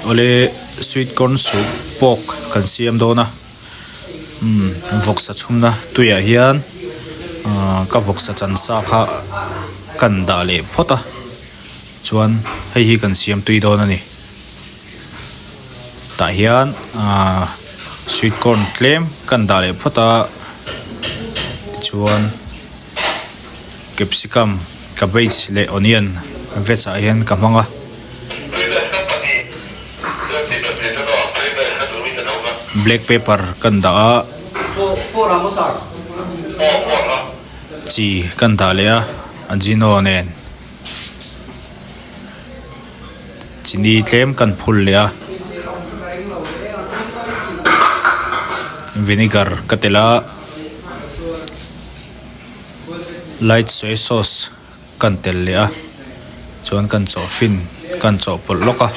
Awle sweet corn soup pork kan siam dawn a umm vawksa chhumna tuiah hian ahh ka vawksa chan sa kha kan dah leh phawt a chuan hei hi kan siam tui dawn a ni tah hian ahh sweet corn tlem kan dah leh phawt a tichuan. Capsicum, cabbage leh onion veg ah hian ka hmang a. Black pepper kan dah a. Chi kan dah leh a ajino nen. Chini tlem kan phul leh a. Vinegar ka telh a. Light soy sauce kan tel leh a chuan kan chawh fin kan chawh pawlh lawk a.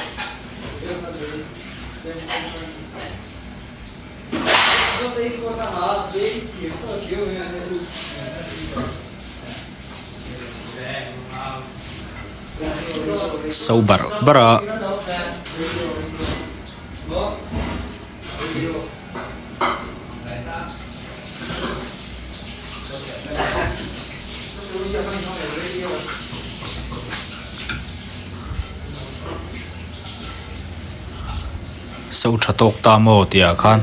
So barh barh a. So tha tawk ta maw tih ah khan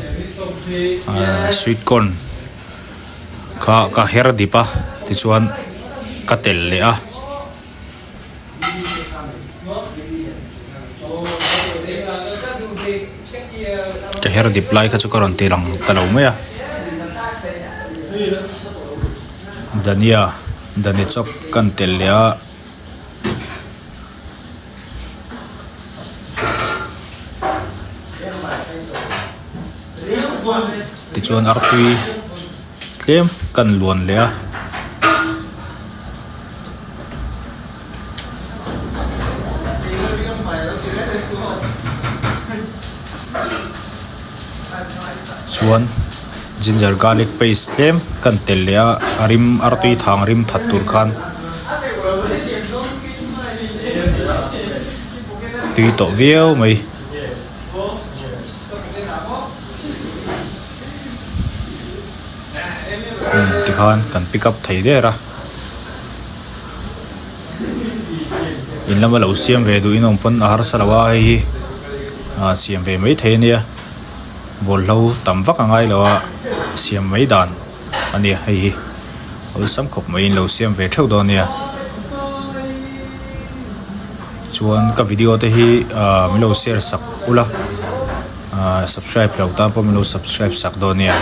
ahh sweet corn kha ka her dip a tichuan ka telh leh a. Ka her dip lai kha chu ka rawn ti lang ta lo mai a dhania dhani chawp kan telh leh a. Tichuan artui tlem kan luan leh a. Chuan ginger garlic paste tlem kan telh leh a a rim artui thang rim that tur khan tui tawh viau mai. Tikhan kan pick up thei der a in lama lo siam ve duh in awm pawn a harsa lo a hei hi ah siam ve mai thei ania bawlhlo tam vak a ngai lo a siam mai dan a nia hei hi awlsam khawp mai in lo siam ve theuh dawn ania chuan ka video te hi ah min lo share sak ula ah subscribe lo tan pawh min lo subscribe sak dawn ania.